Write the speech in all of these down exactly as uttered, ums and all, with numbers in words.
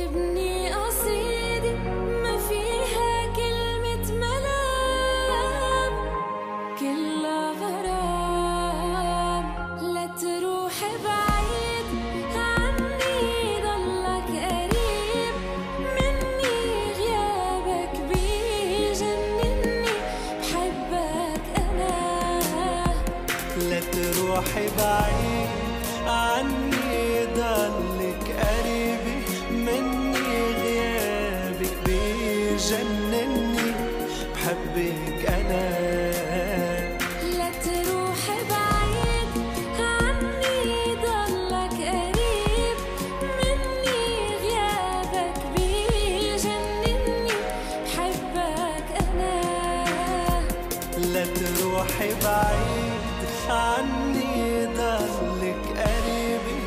ابني قصيدة ما فيها كلمة ملام، كلها غرام. لا تروح بعيد عني، ضلك قريب مني، غيابك بيجنني، بحبك أنا. لا تروحي بعيد عني، ضلك قريبة مني، غيابك بيجنني، بحبك أنا. لا تروح بعيد عني، ضلك قريب مني، غيابك بيجنني، بحبك أنا. لا تروحي بعيد عني، ضلك قريبة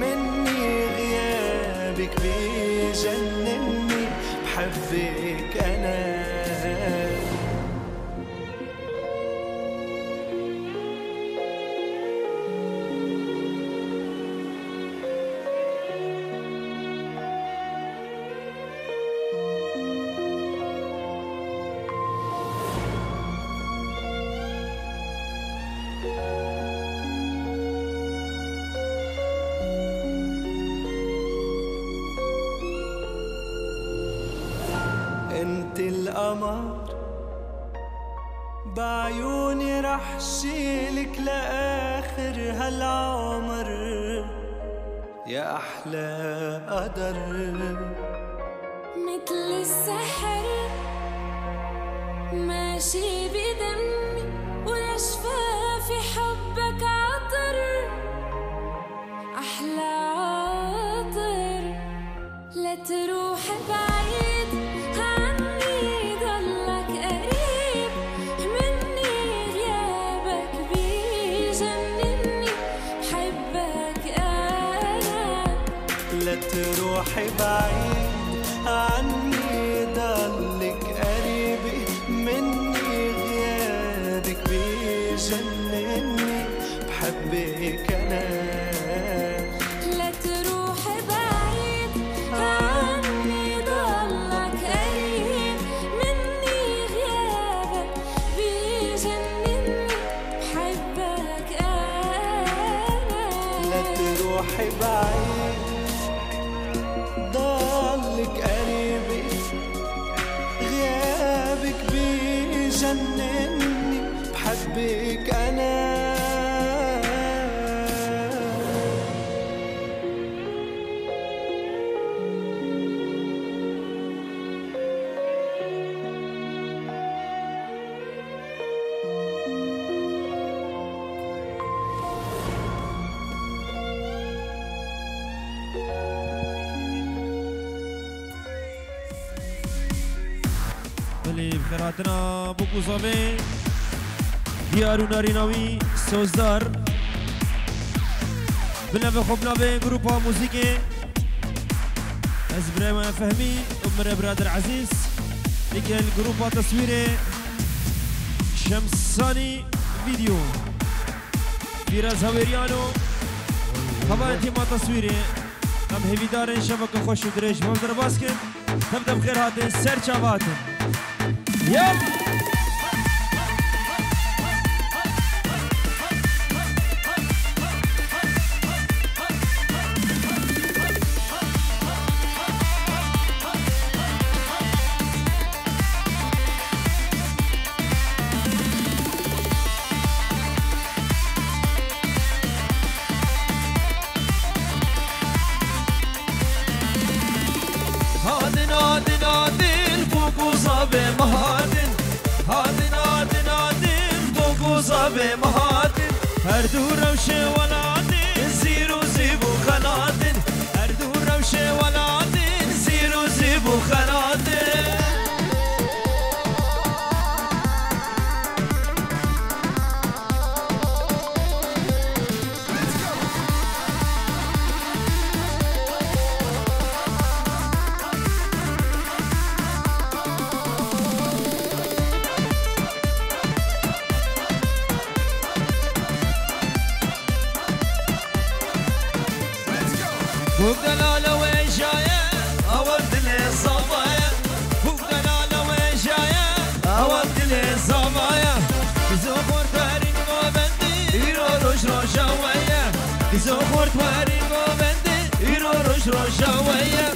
مني، غيابك بيجنني، بحبك أنا. انت القمر، بعيوني رح شيلك لآخر هالعمر. يا أحلى قدر. متل السحر ماشي بدمي، ولشفافي حبك عطر، أحلى عطر. لا تروح بعيد عني، ضلك قريب مني، غيابك بيجنني، بحبك أنا. لا تروحي بعيد عني، ضلك قريبة مني، غيابك بيجنني، بحبك أنا. لا تروح بعيد عني، ضلك قريب مني، غيابك بيجنني، بحبك أنا. لا تروحي بعيد، ضلك قريبة، غيابك بيجنني، بحبك أنا. Belê, bi xêrhatina Bûk û Zavê, diyar û narîna wî Sozdar. Bi navê xwe, bi navê grupa muzîkê, ez birayê we Fehmî û min re birader Ezîz. Digel grupa teswîrê Şemsanî Video. Fîraz Hawêriyano, hevalên tîma teswîrê. Em hêvîdar in şeveke xweş û dirêj bi hev derbas kin. Tev de bi xêr hatin, ser çava hatin. Yap! Hadin, hadin, hadin, Bûk û Zavê me hadin. Hadin, hadin, hadin, Bûk û Zavê me hadin. Her du rewşê welatê zîr û zîv û xelat in. Her du rewşê welatê zîr û zîv û xelat in. Bûk delal e wêjaye, ew Roja we ye.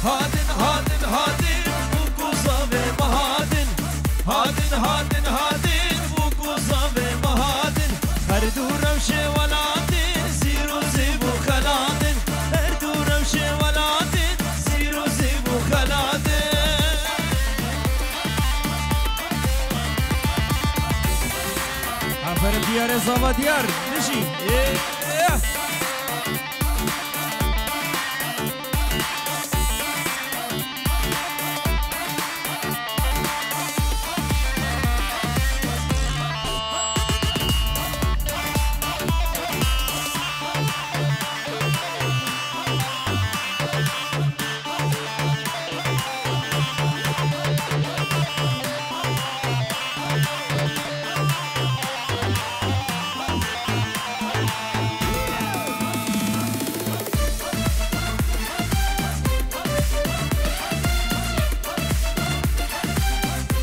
Hatin, hatin, hatin, bûk û zavê me hatin. Hatin, hatin, hatin, bûk û zavê me hatin. Her du rewşê welatê, zîr û zîv û xelatin. Her du rewşê welatê, zîr û zîv û xelatin. Aferin diyarê zava diyar. Nişî. Ê, ê.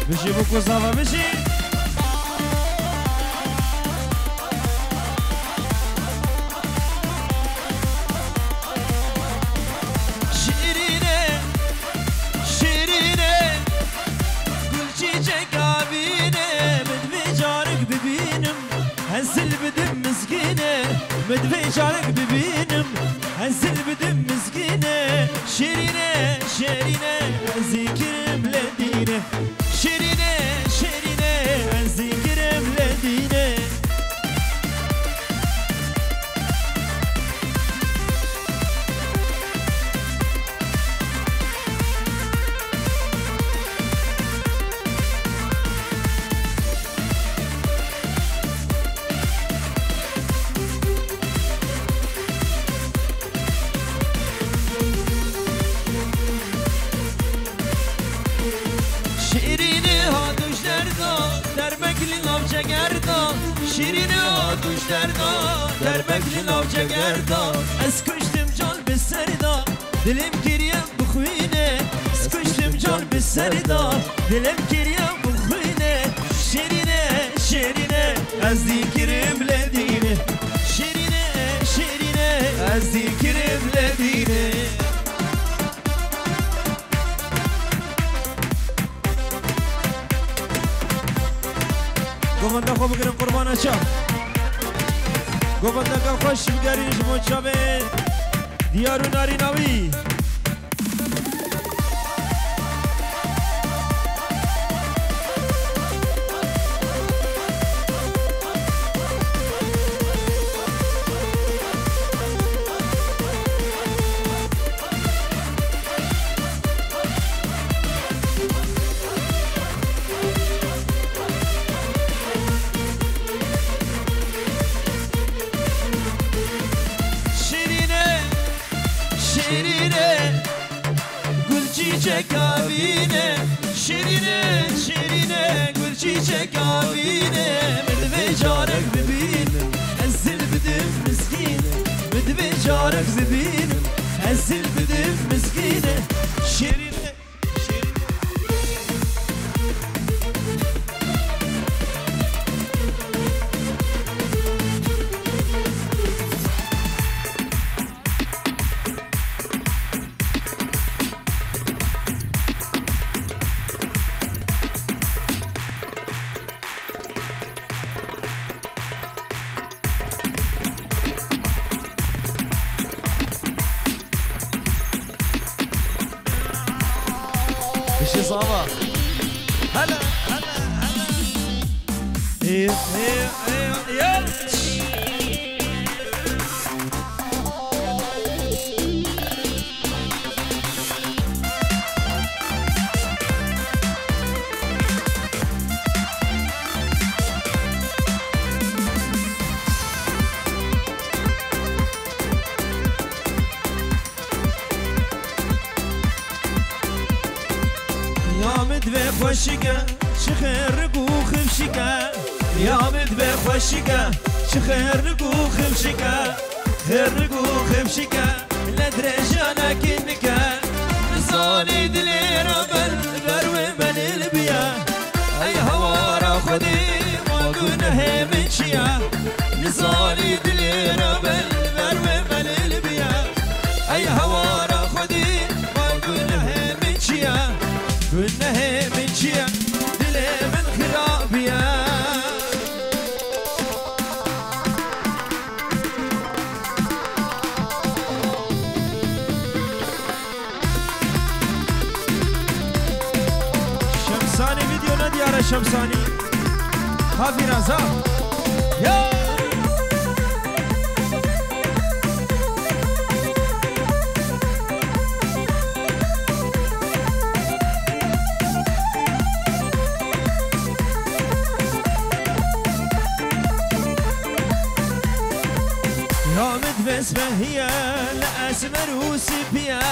Bijî bûk û zava bijî. Şîrîne, şîrîne, gul çîçek avîne, min vê carek bibînim. Ez zil bidim mizgîne, min vê carek bibînim. Ez zil bidim mizgîne. Şêrîne, şêrîne, ez ê kirim lendîne. Şêrîne, şêrîne, ez ê kirim lendîne. Şîrînê hat û ji derda, dermek li nav cegerda. Şîrînê hat û ji derda, dermek li nav cegerda. Ez kuştim can bi serda, dilim kiriye bixwîne. Ez kuştim can bi serda, dilim kiriye bixwîne. Şêrîne, şêrîne, ez dî kirim lendîne. Şêrîne, şêrîne, ez dî kirim lendîne. Govenda xwe bigirin qurbana çav. Govendeke xweş bigerîn ji bo çavê diyar û narîna wî. Şêrîne, şêrîne, gul çîçek avîne. Şêrîne, şêrîne, gul çîçek avîne. Min divê carek bibînim, ez zil bidim mizgîne. Min divê carek bibînim, ez zil bidim mizgîne. Şêrîne, şêrîne. Bişî zava. Hele, hele, hele. Ê, ê, ê, ê. Ya min divê xweşik e, çi xêrik û xifşik e. Ya min divê xweşik e, çi xêrik û xifşik e. Hêrik û xifşik e, le dirêjana kînike. Nizanî dilê re ber, ber wê belê li biye. Ey hewara Xwedê, ma gunehê min çi ye? Nizanî dilê re ber, ber wê belê li biye. Ey hewara Şemsanî. Havî Raza. Ya! Ya min besmehiye li esmer û sipiye.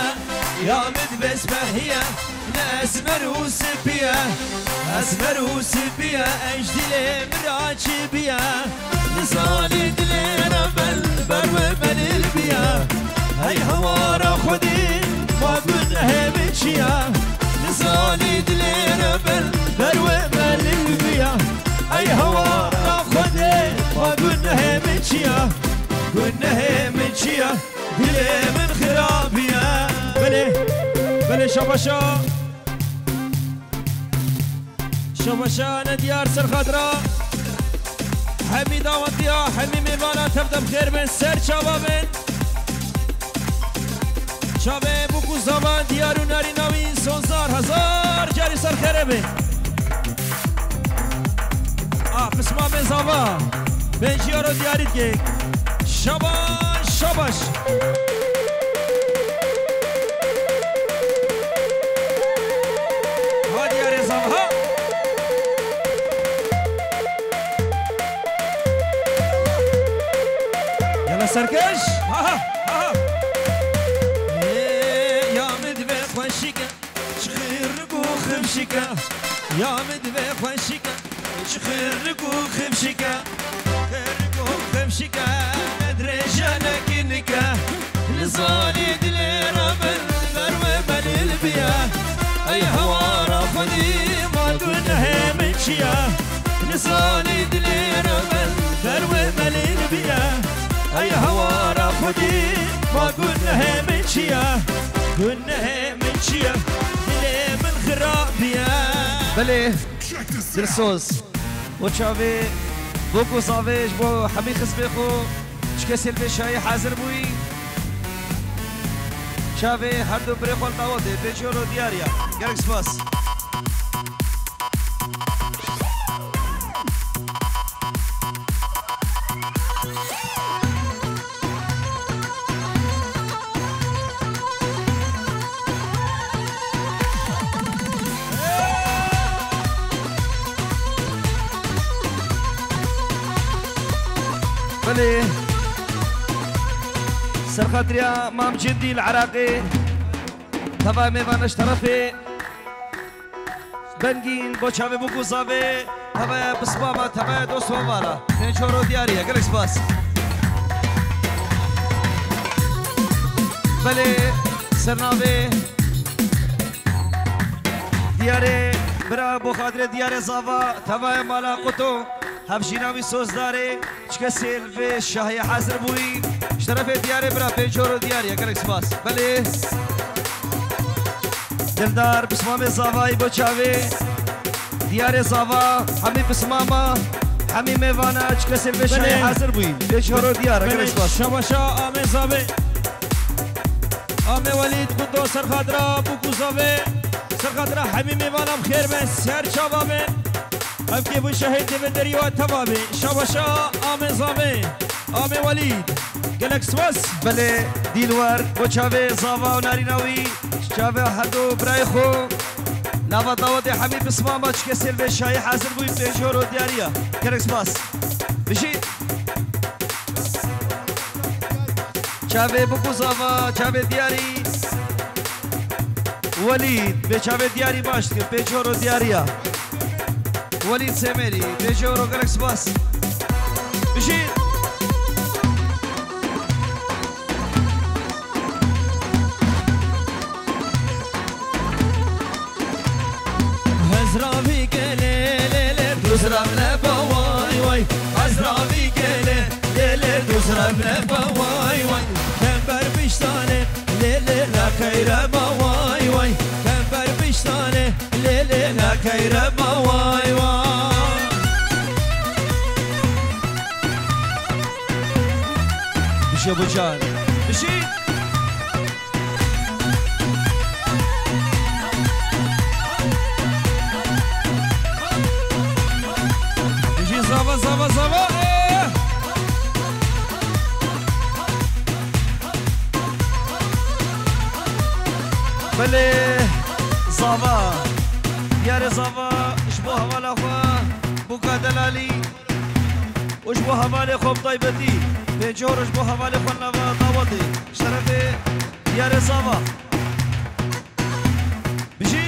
Ya min besmehiye li esmer û sipiye. Esmer û sipiye, ej dilê min ra çi biye. Nizanî dilê re bel ber we belîl biye. Hey hewara Xwedî, ma gunehê min çi ye? Nizanî dilê re bel ber we belîl biye. Hey hewara Xwedê, ma gunehê min çi ye? Gunehê min çi ye? Dilê min xirab biye. Belê, belê, şabaşa. Şabaşa ne diyar ser xatira. Hemî dawetiya, hemî mêvana tev de bi xêr bin, ser çava bin. Çavê bûk û zava diyar û narîna wî Sonzar hezar carî ser xêre be. Ah, pismamê zava. Benciyaro diyarî dike. Şabaş, şabaş. Ha diyarê zava, ha. Yala serkeş. Ha, ha, ha, ha. Ê, ya min divê xweşik e. Çi xêr û xifşik e, ya min divê xweşik e. Çi xêr û xifşik e, xêr û xifşik e, ne dirêj e ne kinik e. Nizanî dilê re min ber we belîl biye. Ey hewara Xwedî, ma gunehê min çi ye? Nizanî dilê re min ber we belîl biye. Ey hewara Xwedî, ma gunehê min çi ye? Gunehê min çi ye? Dilê min xirab biye. Belê, dilsoz. Bo çavê, bo ku zavê ji bo hemî xizmê xwe, çi kesê li vê şayê hazir bûyî. Çavê her du birê xwe li dawetê, bê cor û diyar e. Gelek spas. Belê. Serxatiriya Mam Cindî li Iraqê. Teva mêvana ji terefê Bengîn, bo çavê bûk û zavê, tevaya pismama, tevaya dost û hevara. Tên çor û diyarî ye, gelek spas. Belê, sernavê diyarê bira, bo xatirê diyarê zava, tevaya mala quto, hevjîna wî sozdarê. Çi kesê li vê şahiyê hazir bûyî? Ji terefê diyarê bira pê cor û diyar e, gelek spas. Belê. Dildar, pismamê zavayî bo çavê. Diyarê zava, hemî pismama, hemî mêvana, çi kesê li vê şahiyê hazir bûyî? Pê cor û diyar e, gelek spas. Şabaşa, ame zavê. Ame Welîd, qundo serxatira bûk û zavê. Serxatira hemî mêvana bi xêr be, ser çava be. Ev kêf û şehê tê ve derî we teva bê. Şabaşa, ame zavê, ame Welîd. Gelek spas. Belê, Dîlwer, bo çavê zava û narîna wî, çavê her du birayê xwe. Nava dawetê hemî pismama, çi kesê li vê şayê hazir bûyî, pê cor û diyarî ye. Gelek spas. Bijî. Çavê bûk û zava, çavê diyarî. Welîd, bê çavê diyarî baş dike, pê cor û diyarî ya. Welîd Semêrî, pê cor û gelek spas. Bijî. Hezravî gelê lê lê duzrav ne ba way way. Hezravî gelê lê lê duzrav ne ba way way. Kember piştanê lê lê ne xeyre ba way way. Kember piştanê lê lê ne xeyre ba way way. Bişe bu can. Bişî. Lê Zava. Diyarê Zava ji bo hevala xwe Bûka Delalî û ji bo hevalê xwe bi taybetî pêncî euro ji bo hevalê xwe nava dawetê. Şerefê Diyarê Zava. Bijî.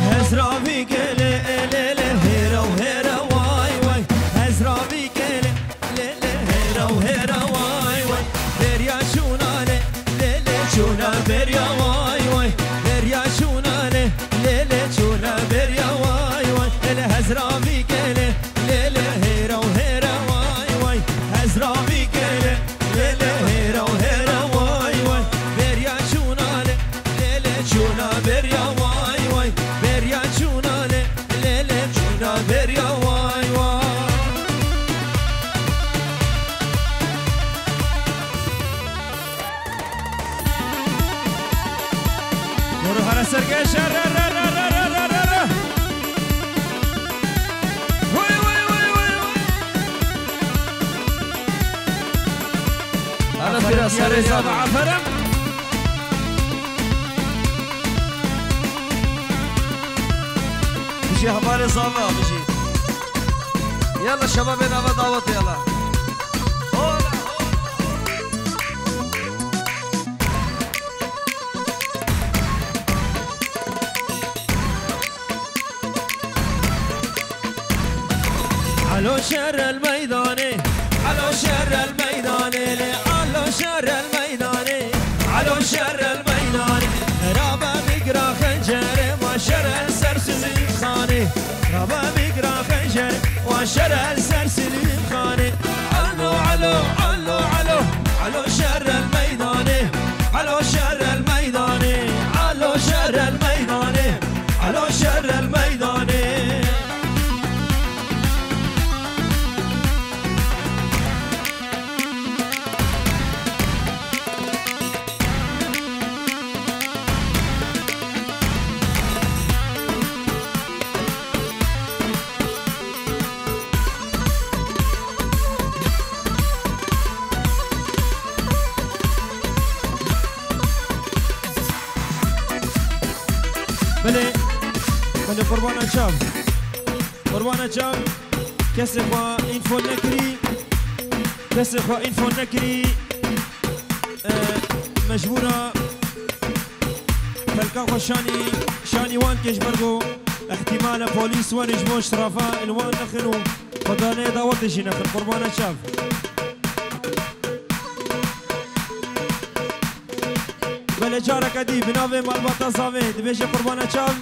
Hezra vî gelê, e lê lê, hêra û hêra, way way. Hezra vî gelê, lê lê, hêra û hêra, way way. Beriya çûna lê, lê lê, çûna beriya, way way. Beriya çûna lê, lê lê, çûna beriya, way way. Hele hezra vî gelê, lê lê, hêra û hêra, way way. Hezra vî gelê, lê lê, hêra û hêra, way way. Beriya çûna lê, lê lê, çûna beriya, way way. Beriya çûna lê, lê lê, çûna beriya, way way. Goro hara sergeşe, re, re, re. Vay, vay, vay, vay, vay. Hala fira serê zava, aferin. Bijî hevalê zava, bijî. Yala şebabê nava dawetê yala. Hola, hola. Alo şer el meydanê, alo şer el meydanê, lê alo şer el meydanê, alo şer el meydanê. Rabe bigira xencerê, ma şer el ser Silîm Xanê. Rabe bigira xencerê, ma şer el ser Silîm Xanê. Alo, alo, alo, alo, alo şer el meydanê, alo şer el meydanê, alo şer el meydanê, alo şer el meydanê. Belê, belê, qurbana çav. Qurbana çav. Kesê xwe înfo nekirî. Kesê xwe înfo nekirî. E, mecbûra pelka xwe şanî, şanî wan kê ji ber ku ihtimale polîs werin ji bo şirafa li wan nexin û xwedanê dawetê jî nexin. Qurbana çav. Belê careke dî bi navê malbata Zavê dibêje qurbana çav.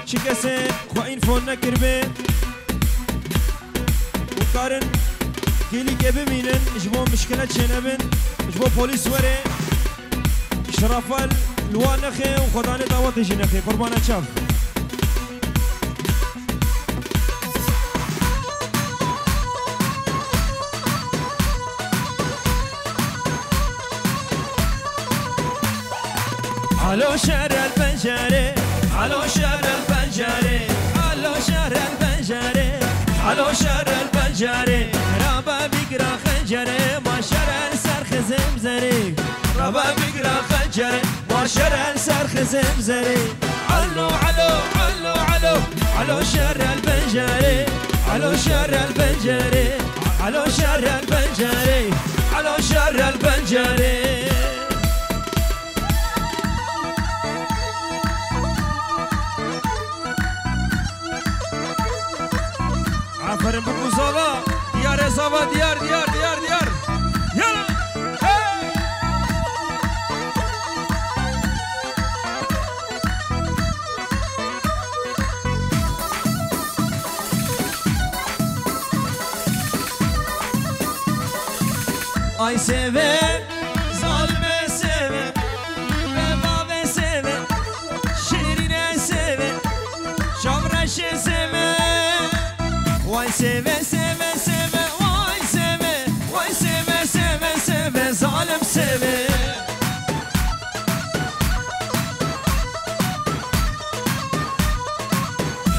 Çi kesê xwe înfo nekiribê û karin kêlîkê bimînin, ji bo mişkile çênebin, ji bo polîs were, şirafa li wan nexê û xwedanê dawetê jî nexê. Qurbana çav. Alo şer el pencerê, alo şer el pencerê, alo şer el pencerê, alo şer el pencerê. Rabe bigira xencerê, ma şer el ser Xizim Zerê. Rabe bigira xencerê, ma şer el ser Xizim Zerê. Alo, alo, alo, alo, alo şer el pencerê, alo şer el pencerê, alo şer el pencerê, alo şer el pencerê. Aferin Bûk û Zava. Diyarê Zava, diyar, diyar, diyar, diyar. Yala. Hey! Ay seve, zalime seve, bevave seve, şirine seve, çavreşe seve. Vay seve, seve, seve, vay seve, vay seve, seve, seve, zalim seve.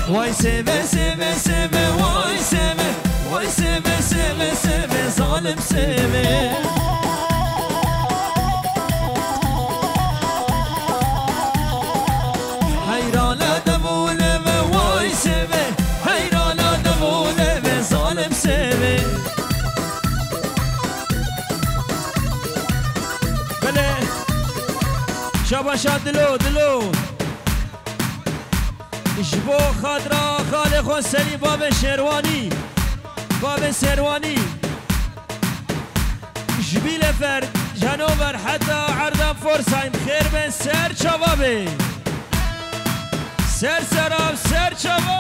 Vay seve, seve, seve, vay seve, Sêve, sêve, zalim sêve. Heyrana devûne ve way sêve. Heyrana devûne ve zalim sêve. Belê. Şabaşa dilo, dilo. Ji bo xatira xalê xwe Selîm babê Şêrwanî. Babê Şêrwanî. Ji Bielefeld, Hannover heta Erdem Pforzheim xêr be, ser çava be. Ser sera, ser çava.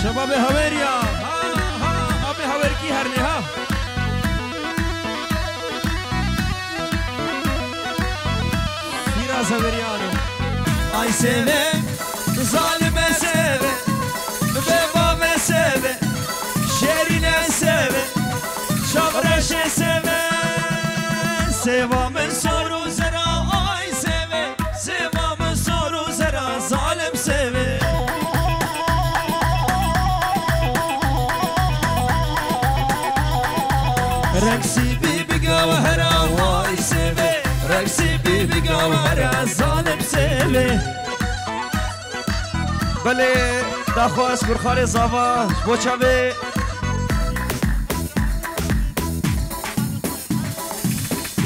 Şebabê Hawêriya. Ha, ha, abê Hawêrkî hernê ha. Fîraz Hawêriyano. Ay seve, zalime seve, bêbame seve, şêrîne seve, çavreşe seve, seva min sor û zera, ay seve. Seva min sor û zera zalim sêvê. Reng sîbî bi gewhera way sêvê. Reng sîbî bi gewhera zalim sêvê. Belê, daxwaz kurxalê zava, ji bo çavê.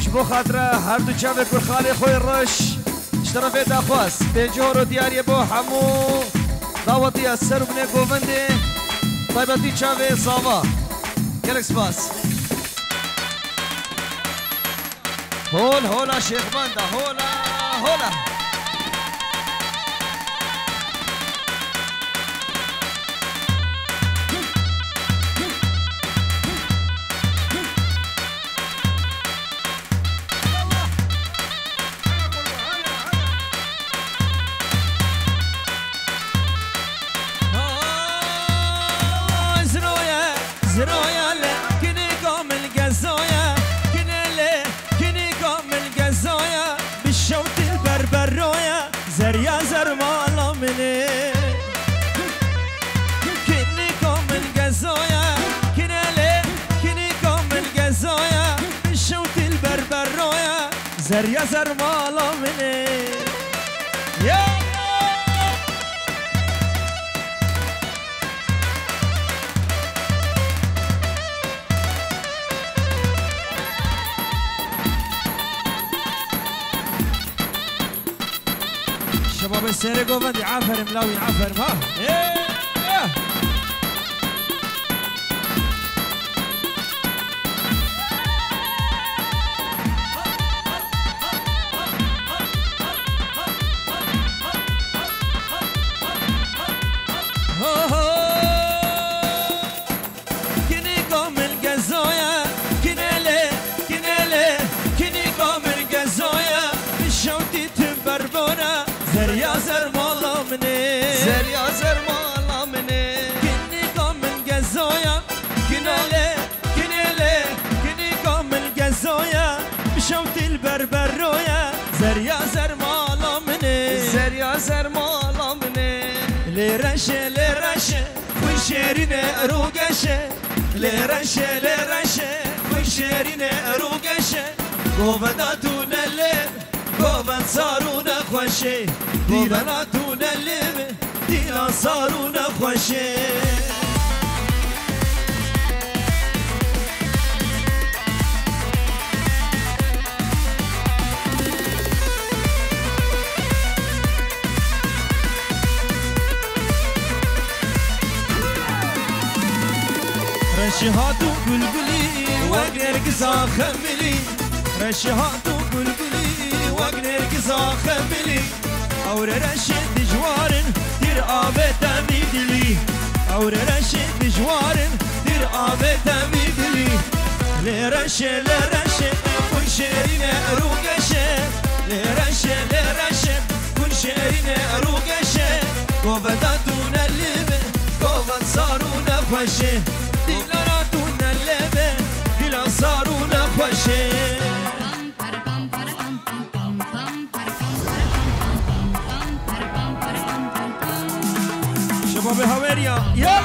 Ji bo xatira her du çavê kurxalê xwe reş, ji terefê daxwaz, pêncî horo diyariyê bo hemû dawetiya ser û binê govendê, taybetî çavê zava. Gelek spas. Hol hola Şêxmanda, hola, hola. Ziroye, ziroye le, kinê kamil gezoye, kinê le, kinê kamil gezoye, bi şewtil berberoye. Zerya zermala min e. Kinîka min gezoya, kinelê, kinîka min gezoya, şewtil berberoya. Zerya zermala min e. Ya! Şebabê serê govendî, aferin lawî, aferin ha. Ê, ê. Ho, ho. Kinîka min gezoya, kinelê, kinelê, kinîka min gezoya, şewtî tim berbona, zerya zermala min e. Zerya zermala min e. Kinîka min gezoya, kinelê, kinelê, kinîka min gezoya, şewtî li berberoya, zerya zermala min e. Zerya zermala min e. Lê reşe, lê reşe. Xwîn şêrîne ero geşe, lê reşe, lê reşe. Xwîn şêrîne ero geşe. Govenda tu ne lê, govend sar û ne xweşê. Dîlana tu ne lê, dîlan sar û ne xweşê. Reşî hat û gulgulî, wek nergiza xemilî. Reşî hat û gulgulî, wek nergiza xemilî. Ewre reşê dijwarin, tîr avête vî dilî. Ewre reşê dijwarin, tîr avête vî dilî. Lê reşe, lê reşe, xwîn şêrîne ero geşe. Lê reşe, lê reşe, xwîn şêrîne ero geşe. Govenda tu ne lê be, govend sar û ne xweşe. Dîlana tu ne lê be, dîlan sar û ne xweşe. Şebabê Hawêriya. Ya!